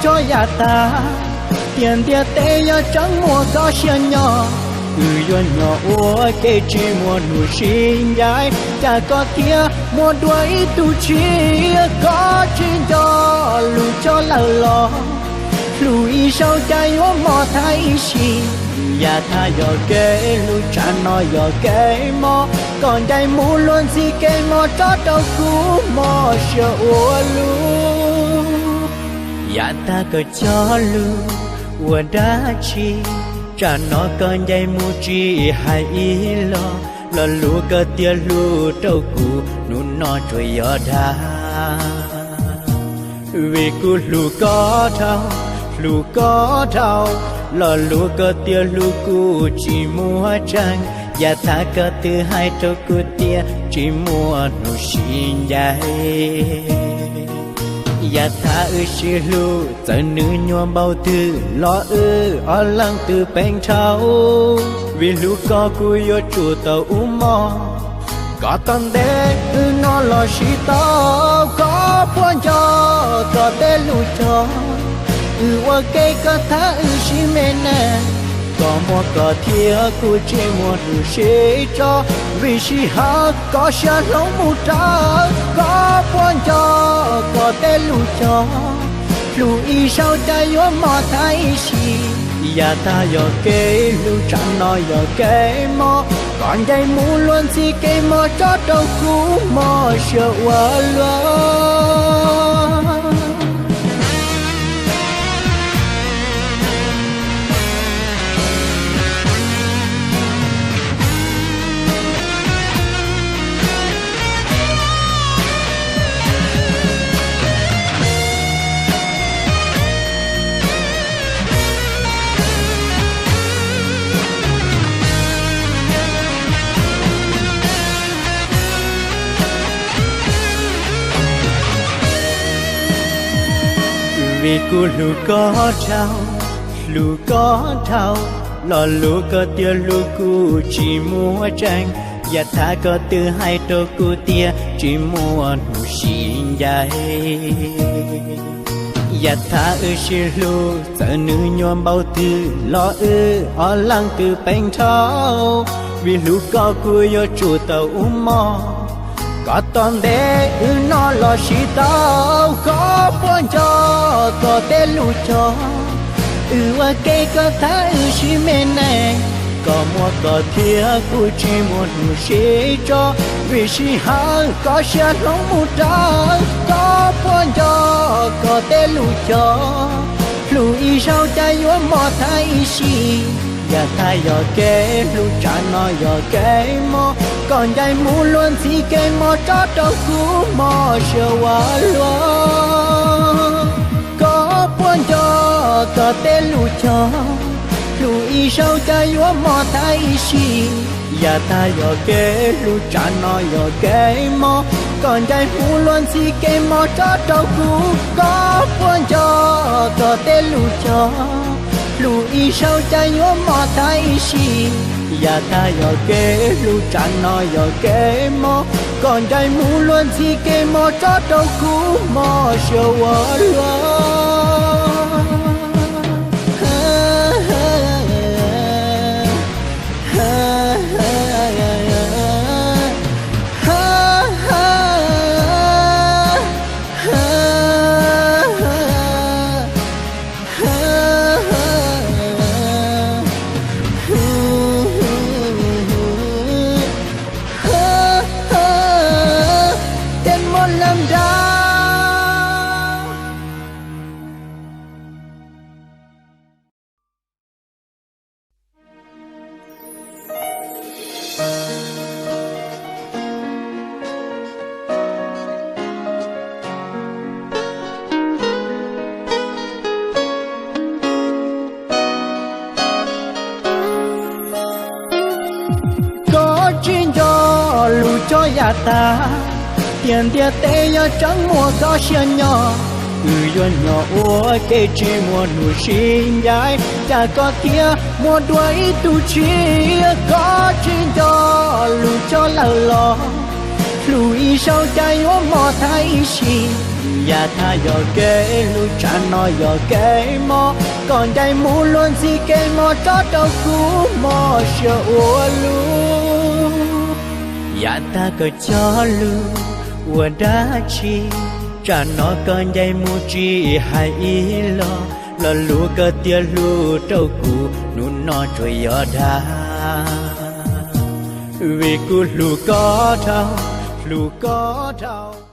Tso yam tas, tias ntiaj teb yuav tseem muaj koj siab nyob. Wb yuav nyob ua ke tsis muaj hnub sib ncaim, cas koj thiaj muaj dua ib tug tshiab. Koj tsis nco lus cog lawm los, hlub ib zaug cas yuav mob tag ib sim. Yav tag yog kev hlub, tsam no yog kev mob, koj ncaim mus luag ntxhi kev mob tso rau kuv mob siab ua luaj. Yav tag koj cog lus ua dab tsi, tsam no koj ncaim mus tsis hais ib los. Lo lus koj tias hlub rau kuv hnub no tsuas yog dag, vim kuv hlub koj dhau, hlub koj dhau. Lo lus koj tias hlub kuv tsis muaj tseeb, yav tag koj twb hais rau kuv tias tsis muaj hnub sib ncaim. Yav tag wb sib hlub txawm nws nyuaj npaum twg los wb ob leeg twb peem dhau, vim hlub koj kuv yuav tsum tau ua mov. Koj tom ntej wb no los sib tau, koj puas nco koj tej lus cog. Wb ua ke koj thab wb sib me neej, koj muab koj thiab kuv tsis muaj hnub sib tso, vim sij hawm koj siab hloov mus rawv. Koj puas nco koj tej lus cog, hlub ib zaug cas yuav mob tag ib sim. Yav tag yog kev hlub, tsam no yog kev mob, koj ncaim mus luag ntxhi kev mob tso rau kuv mob siab ua luaj. Vim kuv hlub koj dhau, hlub koj dhau. Lo lus koj tias hlub kuv tsis muaj tseeb, yav tag koj twb hais rau kuv tias tsis muaj hnub sib ncaim. Yav tag wb sib hlub txawm nws nyuaj npaum twg los wb ob leeg twb peem dhau, vim hlub koj kuv yuav tsum tau ua mov. Koj tom ntej wb no los sib tau, koj puas nco koj tej lus cog. Wb ua ke koj thab wb sib me neej, koj muab koj thiab kuv tsis muaj hnub sib tso, vim sij hawm koj siab hloov mus rawv. Koj puas nco koj tej lus cog, hlub ib zaug cas yuav mob tag ib sim. Yav tag yog kev hlub, tsam no yog kev mob, koj ncaim mus luag ntxhi kev mob tso rau kuv mob siab ua luaj. Koj puas nco koj tej lus cog, hlub ib zaug cas yuav mob tag ib sim. Yav tag yog kev hlub, tsam no yog kev mob, koj ncaim mus luag ntxhi kev mob tso rau kuv. Koj puas nco koj tej lus cog, hlub ib zaug cas yuav mob tag ib sim. Yav tag yog kev hlub, tsam no yog kev mob, koj ncaim mus luag ntxhi kev mob tso rau kuv mob siab ua luaj. Tej muaj lam nrab. Koj tsis nco lus cog yav tag, tias ntiaj teb yuav tseem muaj koj siab nyob. Wb yuav nyob ua ke tsis muaj hnub sib ncaim, cas koj thiaj muaj dua ib tug tshiab. Koj tsis nco lus cog lawm los, Lug ib zaug cas yuav mob tag ib si, yav tag yog kev hlub, tsam no yog kev mob. Koj ncaim mus luag ntxhi kev mob tso rau kuv mob siab ua luaj. Yav tag koj cog lus ua dab tsi, tsam no koj ncaim mus tsis hais ib los. Lo lus koj tias hlub rau kuv hnub no tsuas yog dag, vim kuv hlub koj dhau, hlub koj dhau.